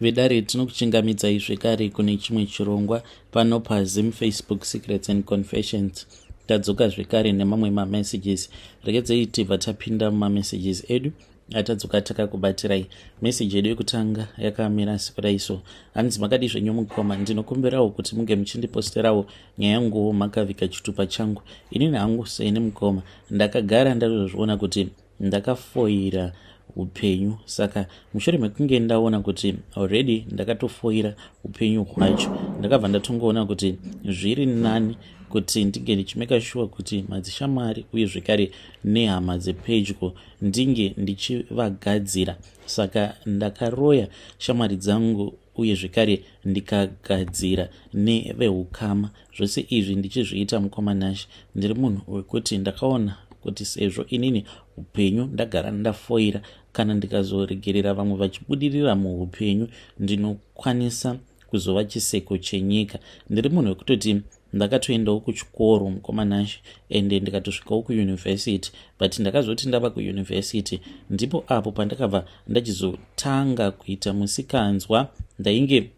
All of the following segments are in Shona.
Vedare, tinokuchingamidzai zvekare kune chimwe chirongwa pano paZim Facebook Secrets and Confessions. Tadzoka zvekare nemamwe mamessages. Regedzei tibva tapinda mumamessages edu atadzoka takakubatirai. Meseji yedu yekutanga yakamira sekudai so. Hanzi, "Makadi zvenyu mukoma? Ndinokumbirawo kuti munge muchindiposterawo nyaya yanguwo makavika chitupa changu. Inini hangu seni mukoma, ndakagara ndatozviona kuti ndakafoira upenyu. Saka mushure mekunge ndaona kuti already ndakatofoira upenyu hwacho, ndakabva ndatongoona kuti zviri nani kuti ndinge ndichimeka sure kuti madzishamwari uye zvekare nehama dzepedyo ndinge ndichivagadzira. Saka ndakaroya shamwari dzangu uye zvekare ndikagadzira neveukama. Zvose izvi ndichizviita, mukoma Nashe, ndiri munhu wekuti ndakaona kuti sezvo inini upenyu ndagara ndafoira, kana ndikazoregerera vamwe vachibudirira muupenyu, ndinokwanisa kuzova chiseko chenyika. Ndiri munhu wekutoti ndakatoendawo kuchikoro, mukoma Nashe, ende ndikatosvikawo kuyunivhesiti, but ndakazoti ndava kuyunivhesiti ndipo apo pandakabva ndachizotanga kuita musikanzwa. Ndainge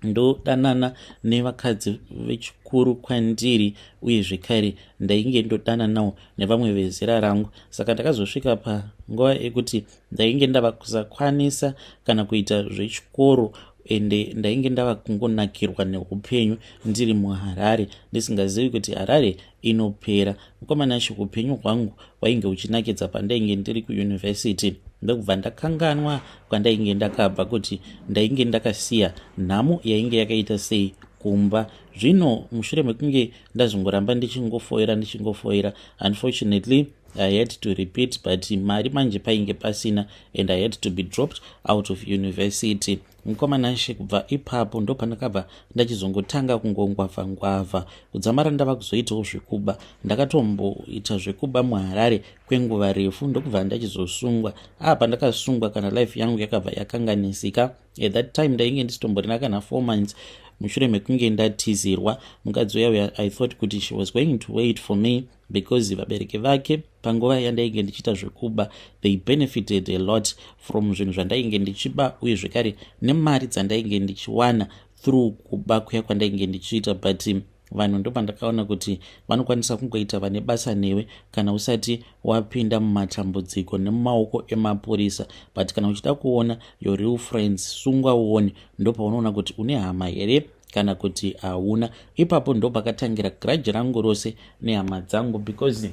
ndodanana nevakadzi vechikuru kwandiri, uye zvekare ndainge ndodananawo nevamwe vezera rangu. Saka ndakazosvika panguva yekuti ndainge ndava kusakwanisa kana kuita zvechikoro, ende ndainge ndava kungonakirwa neupenyu ndiri muHarare, ndisingazivi kuti Harare inopera. Mukoma Nashe, upenyu hwangu hwainge huchinakidza pandainge ndiri kuyunivhesiti, ndokubva ndakanganwa kwandainge ndakabva, kuti ndainge ndakasiya nhamo yainge yakaita sei kumba. Zvino mushure mekunge ndazongoramba ndichingofoira, ndichingofoira, unfortunately I had to repeat, but mari manje painge pasina and I had to be dropped out of university. Mukoma Nashe, kubva ipapo ndo pandakabva ndachizongotanga kungongwavha ngwavha kudzamara ndava kuzoitawo zvekuba. Ndakatomboita zvekuba muHarare kwenguva refu, ndokubva ndachizosungwa. Pandakasungwa, kana life yangu yakabva yakanganisika. At that time ndainge ndisitomborina kana 4 months mushure mekunge ndatizirwa. Mukadzi uya uya, I thought kuti she was going to wait for me because vabereki vake panguva yandainge ndichiita zvekuba, they benefited a lot from zvinhu zvandainge ndichiba uye zvekare nemari dzandainge ndichiwana through kuba kuya kwandainge ndichiita. But vanhu ndopandakaona kuti vanokwanisa kungoita vane basa newe kana usati wapinda mumatambudziko nemumaoko emapurisa. But kana uchida kuona your real friends, sungwa uone. Ndopaunoona kuti une hama here kana kuti hauna. Ipapo ndo pakatangira grudge rangu rose nehama dzangu, because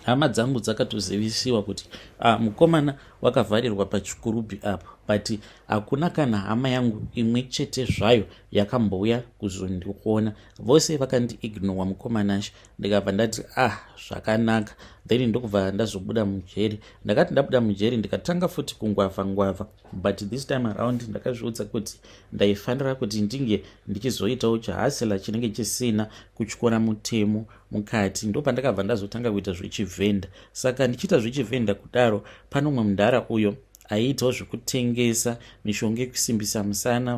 hama dzangu dzakatozivisiwa kuti, ah, mukomana wakavharirwa paChikurubi apo, but hakuna kana hama yangu imwe chete zvayo yakambouya kuzondiona. Vose vakandiignora, mukoma Nashe. Ndikabva ndati, 'Ah, zvakanaka.' Then ndokubva ndazobuda mujeri. Ndakati ndabuda mujeri, ndikatanga futi kungwavha ngwavha, but this time around ndakazviudza kuti ndaifanira kuti ndinge ndichizoitawo chihustler chinenge chisina kutyora mutemo mukati. Ndo pandakabva ndazotanga kuita zvechivhenda. Saka ndichiita zvechivhenda kudaro, pane umwe mudhara uyo aiitawo zvekutengesa mishonga yekusimbisa musana,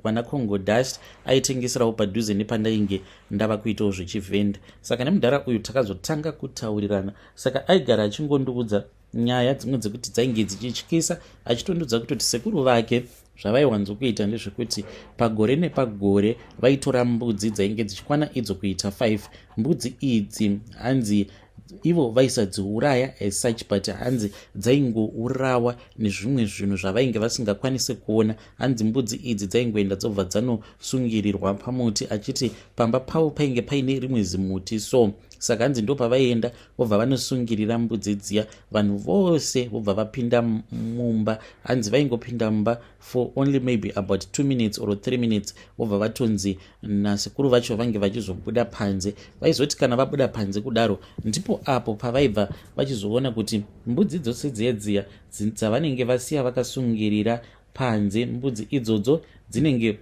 vana Congo dust. Aitengeserawo padhuze nepandainge ndava kuitawo zvechivhenda. Saka nemudhara uyu takazotanga kutaurirana. Saka aigara achingondiudza nyaya dzimwe dzekuti dzainge dzichityisa, achitondiudza kutoti sekuru vake zvavaiwanzokuita ndezvekuti pagore nepagore vaitora mbudzi dzainge dzichikwana idzo kuita 5. Mbudzi idzi, hanzi ivo vaisadziuraya as such, but hanzi dzaingourawa nezvimwe zvinhu zvavainge vasingakwanisi kuona. Hanzi mbudzi idzi dzaingoenda, dzobva dzanosungirirwa pamuti. Achiti pamba pavo painge paine rimwe zimuti so. Saka hanzi ndo pavaienda, vobva vanosungirira mbudzi dziya. Vanhu vose vobva vapinda mumba. Hanzi vaingopinda mumba for only maybe about 2 minutes or 3 minutes, vobva vatonzi nasekuru vacho vange vachizobuda panze. Vaizoti kana vabuda panze kudaro, ndipo apo pavaibva vachizoona kuti mbudzi dzose dziya dziya dzavanenge vasiya vakasungirira panze, mbudzi idzodzo dzinenge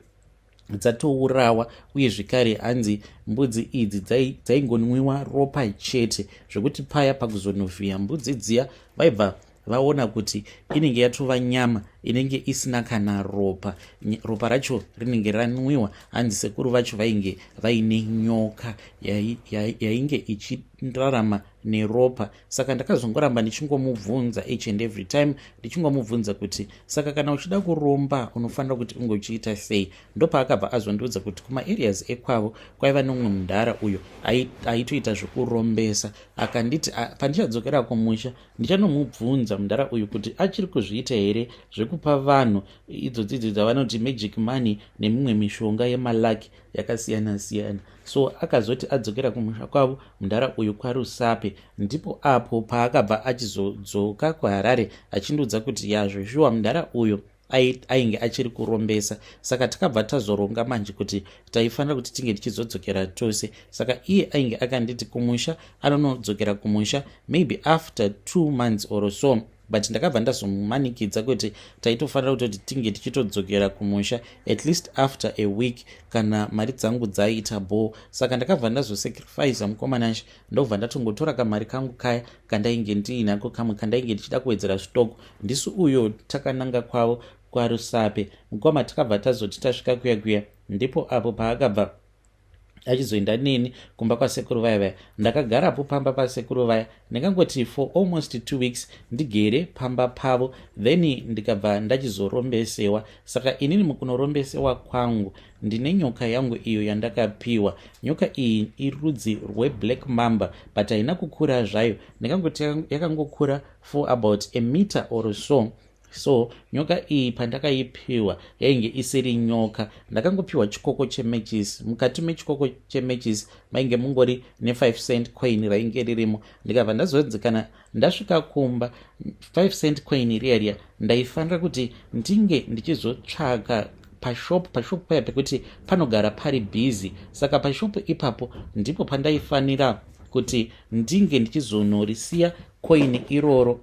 dzatourawa. Uye zvekare hanzi mbudzi idzi dzaingonwiwa ropa chete, zvekuti paya pakuzonovhiya mbudzi dziya, vaibva vaona kuti inenge yatova nyama. inenge isina kana ropa. Ropa racho rinenge ranwiwa. Hanzi sekuru vacho vainge vaine nyoka yainge ichirarama neropa. Saka ndakazongoramba ndichingomubvunza each and every time, ndichingomubvunza kuti saka kana uchida kuromba unofanira kuti unge uchiita sei? Ndopaakabva azondiudza kuti kumaareas ekwavo kwaiva nomumwe mudhara uyo aitoita zvekurombesa. Akanditi pandichadzokera kumusha ndichanomubvunza mudhara uyu kuti achiri kuzviita here zvekupa vanhu idzo dzidzo dzavanoti magic money nemimwe mishonga yemalaki yakasiyana siyana. So akazoti adzokera kumusha kwavo mudhara uyu kwaRusape, ndipo apo paakabva achizodzoka kuHarare achindiudza kuti yazvo shuwa mudhara uyu ainge achiri kurombesa. Saka takabva tazoronga manje kuti taifanira kuti tinge tichizodzokera tose. Saka iye ainge akanditi kumusha anonodzokera kumusha maybe after 2 months or so, but ndakabva ndazomumanikidza kuti taitofanira kutoti tinge tichitodzokera kumusha at least after a week kana mari dzangu dzaita bho. Saka ndakabva ndazosacrifica, mukoma Nashe, ndobva ndatongotora kamari kangu kaya kandainge ndiinako, kamwe kandainge ndichida kuwedzera stock. Ndisi uyo takananga kwavo kwaRusape, mukoma. Takabva tazoti tasvika kuya kuya, ndipo apo paakabva achizoenda neni kumba kwasekuru vaya vaya. Ndakagarapo pamba pasekuru vaya, ndingangoti for almost 2 weeks ndigere pamba pavo. Then ndikabva ndachizorombesewa. Saka inini mukunorombesewa kwangu ndine nyoka yangu iyo yandakapiwa. Nyoka iyi irudzi rweblack mamba, but haina kukura zvayo, ndingangoti yakangokura for about a meter or so. So nyoka iyi pandakaipiwa yainge isiri nyoka. Ndakangopiwa chikoko chematches. Mukati mechikoko chematches mainge mungori ne5 cent coin rainge ririmo. Ndikabva ndazonzi kana ndasvika kumba, 5 cent coin riya riya ndaifanira kuti ndinge ndichizotsvaka pashop, pashop paya pekuti panogara pari busy. Saka pashop ipapo ndipo pandaifanira kuti ndinge ndichizonorisiya coin iroro.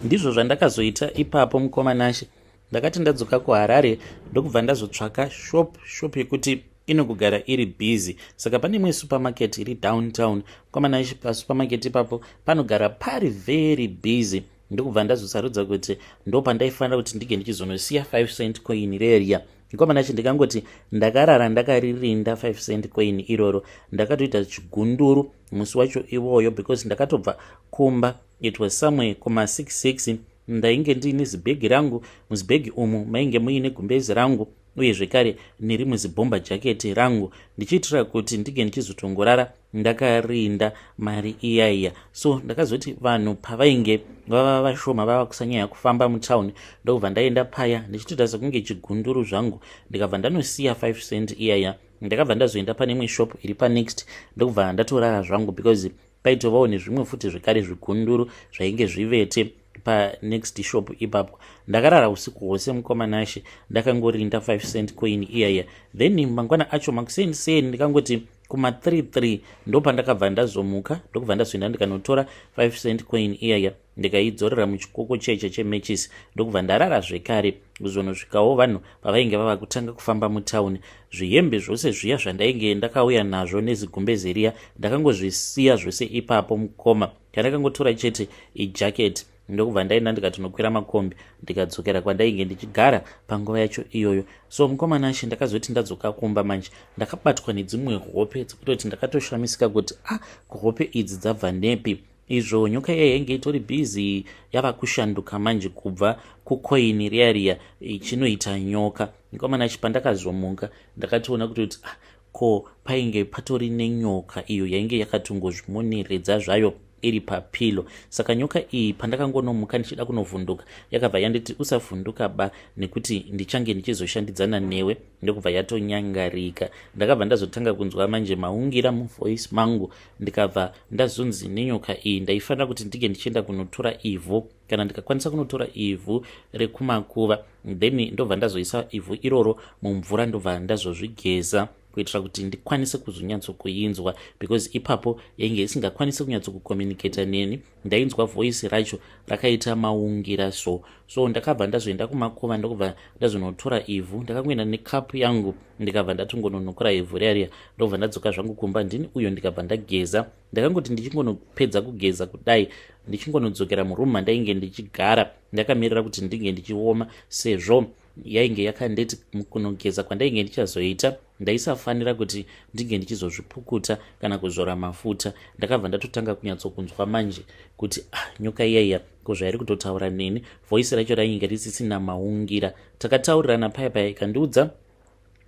Ndizvo zvandakazoita ipapo, mukoma Nashe. Ndakati ndadzoka kuHarare, ndokubva ndazotsvaka shop, shop yekuti inogara iri busy. Saka pane imwe supermarket iri downtown, mukoma Nashe. Pasupermarket ipapo panogara pari very busy. Ndokubva ndazosarudza kuti ndo pandaifanira kuti ndinge ndichizonosiya 5 cent coin reriya. Mukoma Nashe, ndikangoti ndakarara ndakaririnda 5 cent coin iroro. Ndakatoita chigunduru musi wacho iwoyo because ndakatobva kumba, it was somewhere kuma66. Ndainge ndiine zibhegi rangu. Muzibhegi umu mainge muine gumbezi rangu uye zvekare nerimwe zibhomba jaketi rangu, ndichiitira kuti ndinge ndichizotongorara ndakarinda mari iyaiya. So ndakazoti vanhu pavainge vava vashoma, vava kusanyanya kufamba mutauni, ndokubva ndaenda paya ndichitoita sekunge chigunduru zvangu, ndikabva ndanosiya 5 cent iyaya. Ndakabva ndazoenda pane imwe shop iri panext, ndokubva ndatorara zvangu because paitovawo nezvimwe futi zvekare zvigunduru zvainge zvivete panext shop ipapo. Ndakarara usiku hwose, mukoma Nashe, ndakangorinda 5 cent coin iyaya. Then mangwana acho makuseni seni, ndikangoti kuma33, ndo pandakabva ndazomuka, ndokubva ndazoenda ndikanotora 5 cent coin iyaya, ndikaidzorera muchikoko cheche chematches, ndokubva ndarara zvekare kuzonosvikawo vanhu pavainge vava kutanga kufamba mutauni. Zvihembe zvose zviya zvandainge ndakauya nazvo nezigumbeze riya ndakangozvisiya zvose ipapo, mukoma. Chandakangotora chete ijacket, ndokubva ndaenda ndikatinokwira makombi, ndikadzokera kwandainge ndichigara panguva yacho iyoyo. So mukoma Nashe, ndakazoti ndadzoka kumba manje, ndakabatwa nedzimwe hope dzekutoti ndakatoshamisika kuti ah, kuhope idzi dzabva nepi? Izvo nyoka iya yainge itori busy yava kushanduka manje kubva kucoin riya riya ichinoita nyoka. Mukoma Nashe, pandakazomuka ndakatoona kutoti ah, ko painge patori nenyoka iyo yainge yakatongozvimoneredza zvayo iri papillow. Saka nyoka iyi, pandakangonomuka ndichida kunovhunduka, yakabva yanditi, "Usavhunduka ba, nekuti ndichange ndichizoshandidzana newe." Ndokubva yatonyangarika. Ndakabva ndazotanga kunzwa manje maungira muvoice mangu. Ndikabva ndazonzi nenyoka iyi ndaifanira kuti ndinge ndichienda kunotora ivhu. Kana ndikakwanisa kunotora ivhu rekumakuva, then ndobva ndazoisa ivhu iroro mumvura, ndobva ndazozvigeza. kuitira kuti ndikwanise kuzonyatsokuinzwa, because ipapo yainge isingakwanisi kunyatsokucommunicata neni. Ndainzwa voice racho rakaita maungira. So ndakabva ndazoenda kumakova, ndokubva ndazonotora ivhu. Ndakangoenda nekapu yangu, ndikabva ndatongononokora ivhu riya riya, ndobva ndadzoka zvangu kumba. Ndini uyo, ndikabva ndageza. Ndakangoti ndichingonopedza kugeza kudai, ndichingonodzokera murumu mandainge ndichigara ndakamirira kuti ndinge ndichioma, sezvo yainge yakandeti kunogeza kwandainge ndichazoita ndaisafanira kuti ndinge ndichizozvipukuta kana kuzora mafuta. Ndakabva ndatotanga kunyatsokunzwa manje kuti, ah, nyoka iyaiya ko zvairi kutotaura neni. Voice racho rainge risisina maungira. Takataurirana paya paya, ikandiudza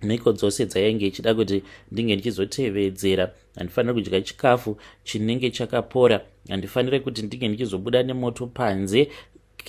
mhiko dzose dzayainge ichida kuti ndinge ndichizotevedzera. Handifaniri kudya chikafu chinenge chakapora, handifaniri kuti ndinge ndichizobuda nemoto panze.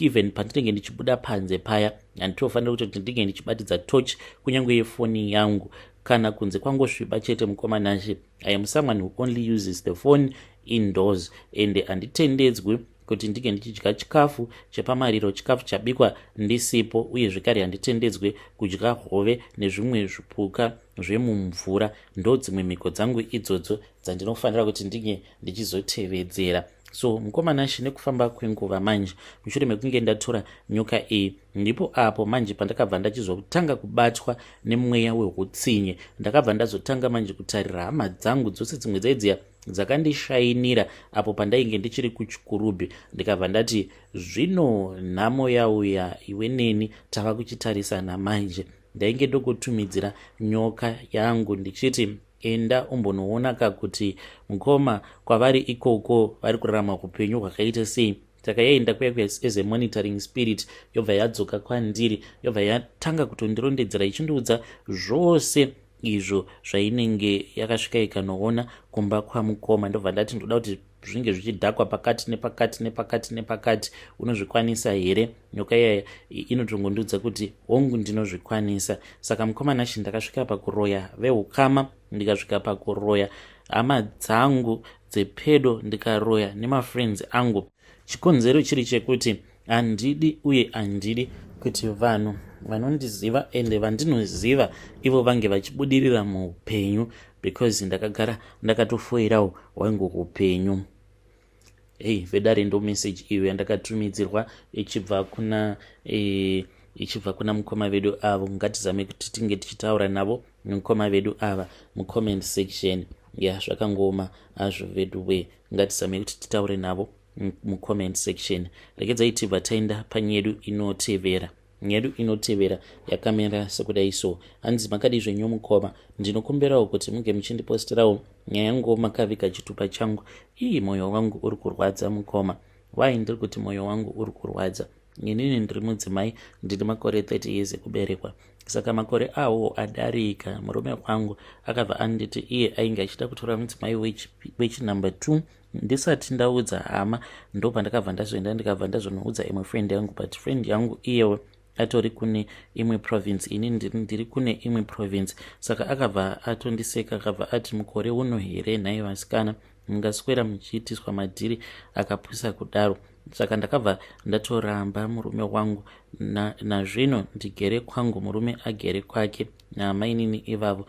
Even pandinenge ndichibuda panze paya, handitofanira kuti ndinge ndichibatidza torch, kunyange yefoni yangu, kana kunze kwangosviba chete. Mukoma Nashe, I am someone who only uses the phone indoors, and handitendedzwi kuti ndinge ndichidya chikafu chepamariro, chikafu chabikwa ndisipo. Uye zvekare handitendedzwe kudya hove nezvimwe zvipuka zvemumvura. Ndo dzimwe mhiko dzangu idzodzo dzandinofanira kuti ndinge ndichizotevedzera. So mukoma Nashe, nekufamba kwenguva manje, mushure mekunge ndatora nyoka iyi, ndipo apo manje pandakabva ndachizotanga kubatwa nemweya weutsinye. Ndakabva ndazotanga manje kutarira hama dzangu dzose, dzimwe dzaidziya dzakandishayinira apo pandainge ndichiri kuChikurubhi. Ndikabva ndati, zvino nhamo yauya, iwe neni tava kuchitarisana manje. Ndainge ndokutumidzira nyoka yangu ndichiti, enda umbonoonaka kuti mukoma kwavari ikoko vari kurarama upenyu hwakaita sei. Saka yaenda kuya kuya as a monitoring spirit, yobva yadzoka kwandiri, yobva yatanga kutondirondedzera ichindiudza zvose izvo zvainenge yakasvika ikanoona kumba kwamukoma. Ndobva ndati, ndoda kuti zvinge zvichidhakwa pakati nepakati nepakati nepakati, unozvikwanisa here? Nyoka iyaya inotongondiudza kuti, hongu, ndinozvikwanisa. Saka mukoma Nashe, ndakasvika pakuroya veukama, ndikasvika pakuroya hama dzangu dzepedo, ndikaroya nemafriends angu. Chikonzero chiri chekuti handidi, uye handidi kuti vanhu vanondiziva ende vandinoziva ivo vange vachibudirira muupenyu, because ndakagara ndakatofoirawo hwangu upenyu. Hei vedare, ndo message iyo yandakatumidzirwa ichibva kuna mukoma vedu avo. Ngatizame kuti tinge tichitaura navo mukoma vedu ava mucomment section. Ya, zvakangoma hazvo vedu we. Ngatizame kuti titaure navo mucomment section. Regedzai tibva taenda panyedu inotevera. Nyedu inotevera yakamira sekudai so. Hanzi, makadi zvenyu mukoma? Ndinokumbirawo kuti munge muchindipostirawo nyaya yangu makaviga chitupa changu. Ii, mwoyo wangu uri kurwadza mukoma. Why ndiri kuti mwoyo wangu uri kurwadza? Inini ndiri mudzimai, ndine makore 30 years ekuberekwa. Saka makore awo adarika, murume wangu akabva anditi iye ainge achida kutora mudzimai wechinumber 2. Ndisati ndaudza hama, ndo pandakabva ndazoenda, ndikabva ndazonoudza imwe friend yangu, but friend yangu iyewe atori kune imwe province, ini ndiri kune imwe province. Saka akabva atondiseka, akabva ati, mukore uno here nhai vasikana mungaswera muchiitiswa madhiri akapusa kudaro? Saka ndakabva ndatoramba murume wangu. Nazvino ndigere kwangu, murume agere kwake naamainini ivavo.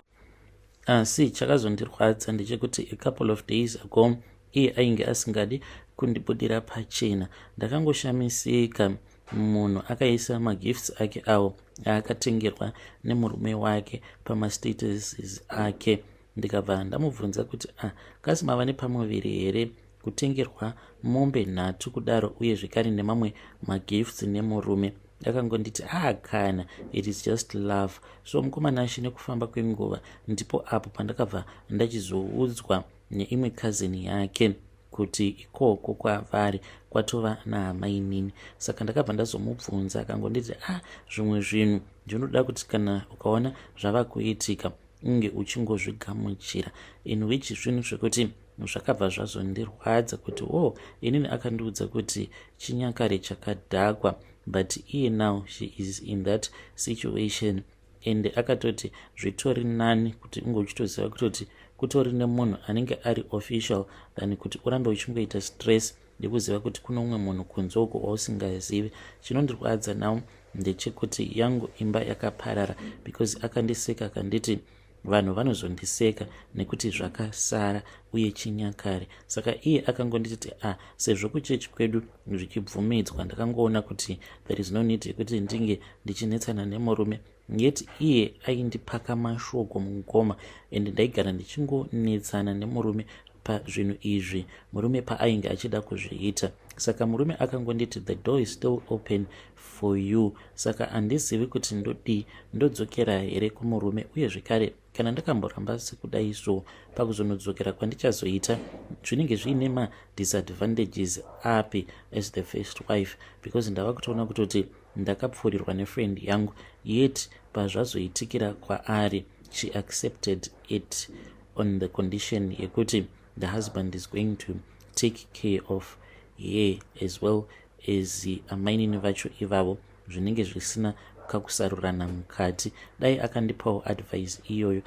Asi chakazondirwadza ndechekuti a couple of days ago iye ainge asingadi kundibudira pachena. Ndakangoshamisika munhu akaisa magifts ake awo aakatengerwa nemurume wake pamastatuses ake. Ndikabva ndamubvunza kuti, ah, kasi mava nepamuviri here, kutengerwa mombe nhatu kudaro, uye zvekare nemamwe magifts nemurume? Akangonditi, ah, kana, it is just love. So mukoma Nashe, nekufamba kwenguva ndipo apo pandakabva ndachizoudzwa neimwe cousin yake kuti ikoko kwavari kwatova naamainini. Saka ndakabva ndazomubvunza, akangonditi, ah, zvimwe zvinhu ndinoda kuti kana ukaona zvava kuitika unge uchingozvigamuchira. In which zvinhu zvekuti zvakabva zvazondirwadza kuti, o oh, inini akandiudza kuti chinyakare chakadhakwa, but iye now she is in that situation. And akatoti zvitori nani kuti unge uchitoziva kutoti kutori nemunhu anenge ari official than kuti urambe uchingoita stress ndekuziva kuti kuno umwe munhu kunze uko wausingazivi. Chinondirwadza now ndechekuti yangu imba yakaparara, because akandiseka akanditi Vanhu vanozondiseka nekuti zvakasara uye chinyakare. Saka iye akangonditi a ah, sezvo kuchechi kwedu zvichibvumidzwa, ndakangoona kuti there is no need yekuti ndinge ndichinetsana nemurume. Yet iye aindipaka mashoko mukoma, and ndaigara ndichingonetsana nemurume pazvinhu izvi, murume paainge achida kuzviita. Saka murume akangonditi the door is still open for you. Saka handizivi kuti ndodii, ndodzokera here kumurume? Uye zvekare kana ndakamboramba sekudai so, pakuzonodzokera kwandichazoita zvinenge zviine madisadvantages api as the first wife? Because ndava kutoona kutoti ndakapfuurirwa nefriend yangu, yet pazvazoitikira kwaari she accepted it on the condition yekuti the husband is going to take care of her as well as amainini vacho ivavo. Zvinenge zvisina kakusarurana mukati. Dai akandipawo advice iyoyo,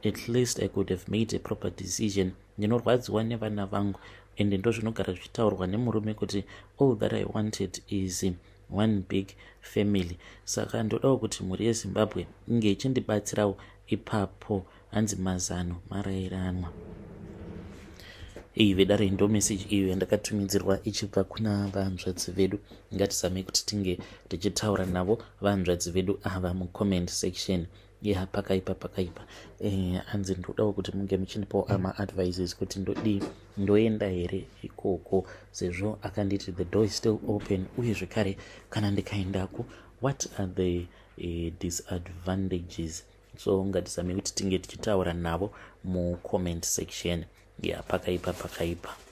at least I could have made a proper decision. Ndinorwadziwa nevana vangu, ende ndo zvinogara zvichitaurwa nemurume kuti all that I wanted is one big family. Saka ndodawo kuti mhuri yeZimbabwe inge ichindibatsirawo ipapo. Hanzi mazano marayiranwa. Iyi vedare ndo meseji iyo yandakatumidzirwa ichibva kuna vanzvadzi vedu. Ngatizamei kuti tinge tichitaura navo vanzvadzi vedu ava mucomment section. Ya, pakaipa, pakaipa. Hanzi ndodawo kuti munge muchindipawo amaadvices kuti ndodii, ndoenda here ikoko sezvo akanditi the door is still open? Uye zvekare kana ndikaendako, what are the disadvantages? So ngatizamei kuti tinge tichitaura navo mucomment section. Ya, pakaipa, pakaipa.